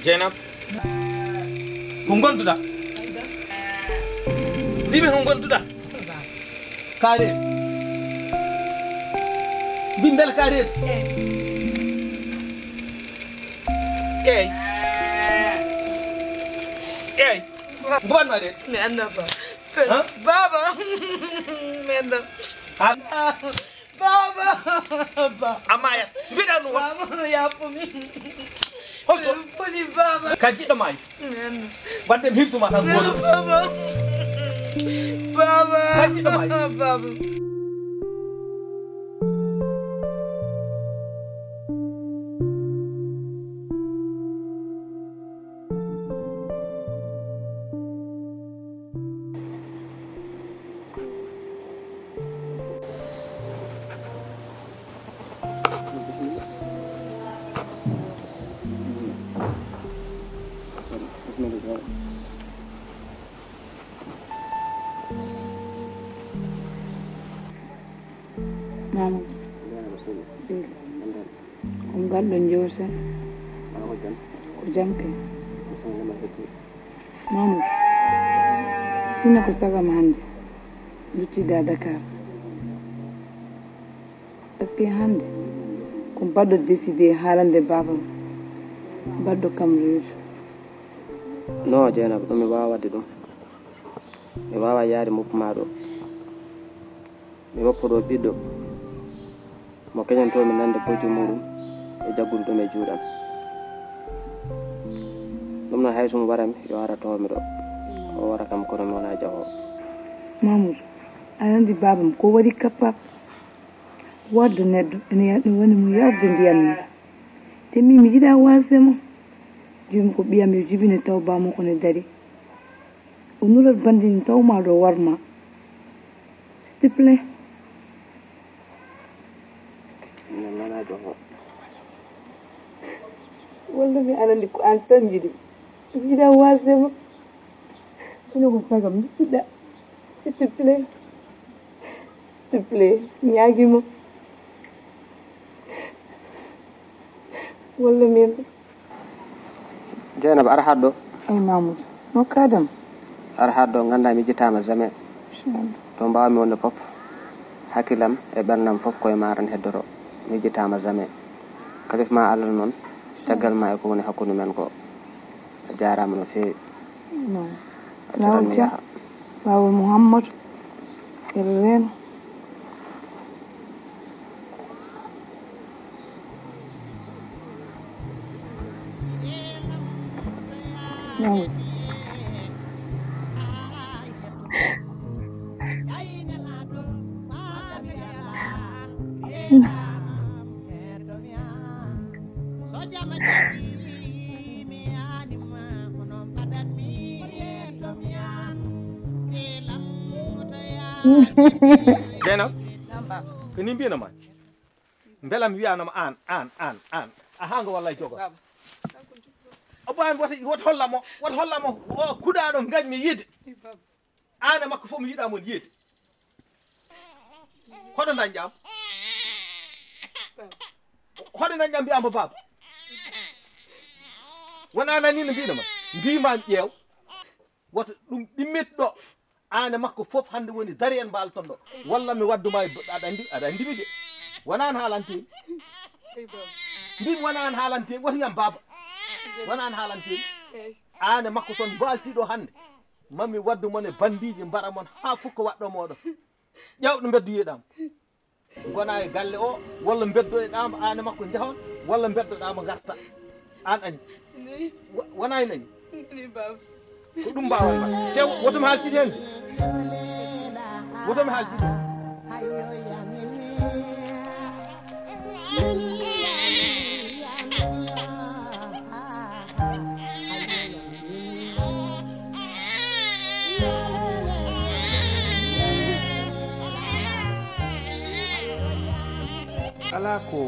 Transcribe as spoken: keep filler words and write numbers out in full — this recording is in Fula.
Jeynab, ko ngonduɗa? Mbimi ko ngonduɗa? Ka reeɗi. Mbimi mbele ka reeɗi. Eyi. Eyi. Ko wanma reeɗi? Mi annda ba. Ha? Baba. Mi annda. Ha? Baba. Ba. Amma ya. Mbiɗa ɗum. Baba, yaafumi. Holto? Boni baba. Ka jiɗɗo maayi. Mi annda. Wadde mi hirtuma tan goto. Baba. Baba. Ka jiɗɗo maayi. Baba. Mamadou. Ko ngal ɗo jewte. Ko jam kay. Mamadou, sinno ko sagam hannde luttida Dakar. Parce que hannde ko baɗɗo décidé haalande baabam, baɗɗo kam reedu. Non, Jeynaba, ɗum mi waawaa waɗde ɗum. Mi waawaa yahde moppu ma ɗo. Mi woppa ɗo ɓiɗɗo mo keñantoomi nande bojjo muɗum e jaggude ɗum e juuɗam. Ɗum noon, hay so mo warami, yo ara tawa mi ɗo. O wara kam, kono mi wonaa jahoowo. Mamoudou, aɗa anndi baabam ko waɗi kappa. Warde neɗɗo ene ya-, ene woni mo yarde ndiyam ni. Te min mi yiɗa wasde mo. Joomum ko ɓiyam, yo jibine taw baamum ko ne dari. O nurat banndi ni taw ma ɗo warma. S'il te plaît. Walla mi anandi ko an tan njiɗi. Mi yiɗa wasde mo. Sino ko sagam mi yiɗa. S'il te plaît. S'il te plaît. Mi ñaagi mo. Walla min. Jeynaba, ar haɗo ɗo. Ey Mamoudou, no kaɗam? Ar haɗo ɗo, ngannda mi jitaama jamais. Inchallah. To mbaawmi wonde fof, hakkillam e ɓerndam fof koye ma tan heddoto. Mi jitaama jamais. Kalif ma Allah noon, caggal ma e ko woni hakkunde men ko. A jaaraama no feewi. Non. Accu tan mi yaha. Baaba Mouhammad, eɗo reena. Non. Jeynaba, ko ni mbiyano ma? Mbela mi wiyanoma aan, aan, aan, aan. A haa ngo wallay jogo. Abbo an wota, wota hollamo, wota hollamo o kuɗaɗo ngañmi yiide. Aan e makko fof mi yiɗa mon yiide. Hoɗo dañƴam? Hoɗo dañƴam mbiyamo baaba? Wona nani no mbino ma? Mbima mi ƴeew. Wota ɗum ɗimmit ɗo. Aan e makko fof hannde woni dari en mbaal ton ɗo. Walla mi wadduma e bo-, aɗa anndi, aɗa anndi mi de. Wona an haalantemi. Mbimi wona an haalantemi. Wota yam baaba. Wona an haalantemi. Aan e makko son mbaaltiiɗo hannde. Mami waddu mon e banndiiji mbara mon haa fukka waɗɗo mooɗon. Ƴeewɗo mbeddu yeeɗaama. Ngona e galle o, walla mbeddoɗaama aan e makko njahon, walla mbeddoɗaama ngarta. Aan añi. Wona e nani? Ko ɗum mbaawon ma. Te woto mi haaltide heen. Woto mi haaltide heen. Alaa ko